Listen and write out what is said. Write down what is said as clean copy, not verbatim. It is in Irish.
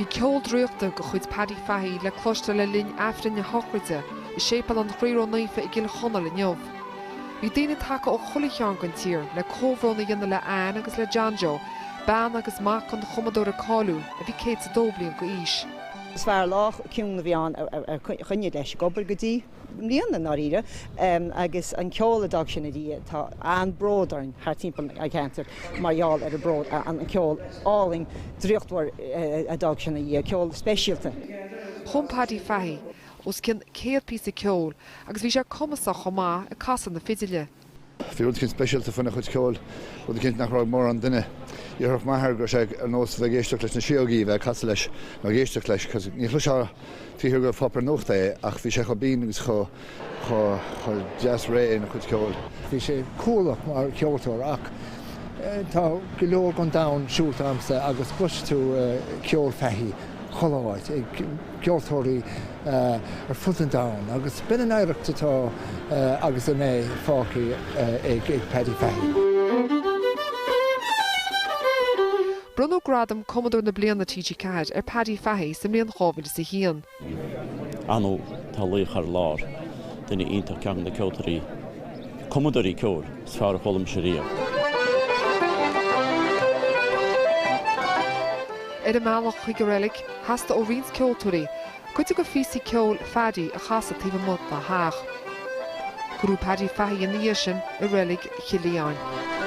ceol draíochta de chuid Paddy Fahey le cloisteáil le linn Aifreann a shochraide i Séipéal an Chroí Ró-Naofa i gCill Chonaill inniu. Bhí daoine tagtha ó chuile chearn den tír le comhbhrón a dhéanamh le Anne agus le John Joe, bean agus mac an chumadóra cáiliúil a bhí 102 bliain d'aois. Is fear lách ciúin a bhí ann a choinnigh leis ag obair go dtí i mbliana i ndáiríre agus an ceol a d'fhág sé ina dhiaidh, tá an-bród orainn thart timpeall an cheantair mar gheall ar an bród, an ceol álainn draíochtmhar a d'fhág sé ina dhiaidh, ceol speisialta. Chum Paddy Fahey os cionn 100 píosa ceoil agus bhí sé cumasach chomh maith ag casadh na fidile. Bhí rud eicínt speisialta faoina chuid ceoil, rud eicínt nach raibh ag mórán duine. Dhéarfadh m'athair go raibh sé ar nós bheith ag éisteacht leis na síógaí, bheith ag casadh leis nó ag éisteacht leis, cos ní chloisfeá taobh thiar de pháipéar nuachta é ach bhí sé chomh binn agus chomh, chomh, chomh deas réidh ina chuid ceoil. Bhí sé cúthalach mar cheoltóir ach tá go leor den domhan siúlta agamsa agus cloisfidh tú ceol Fahey chuile áit ag ceoltóirí ar fud an domhain agus b'in an oidhreacht atá agus a mbeidh fágtha ag Paddy Fahey. Bronnadh gradam Cumadóir na Bliana TG4 ar Paddy Fahey sa mbliain 2001. Ar ndóigh, tá laoch ar lár, duine iontach, ceann de na ceoltóirí, cumadóirí ceoil is fearr a chuala mise riamh. Ar a mbealach chuig an reilig, theastaigh ó roinnt ceoltóirí cuid de phíosaí ceoil Phaddy a chasadh taobh amuigh dá theach. Cuireadh Paddy Fahey ina dhiaidh sin i reilig Chill Liatháin.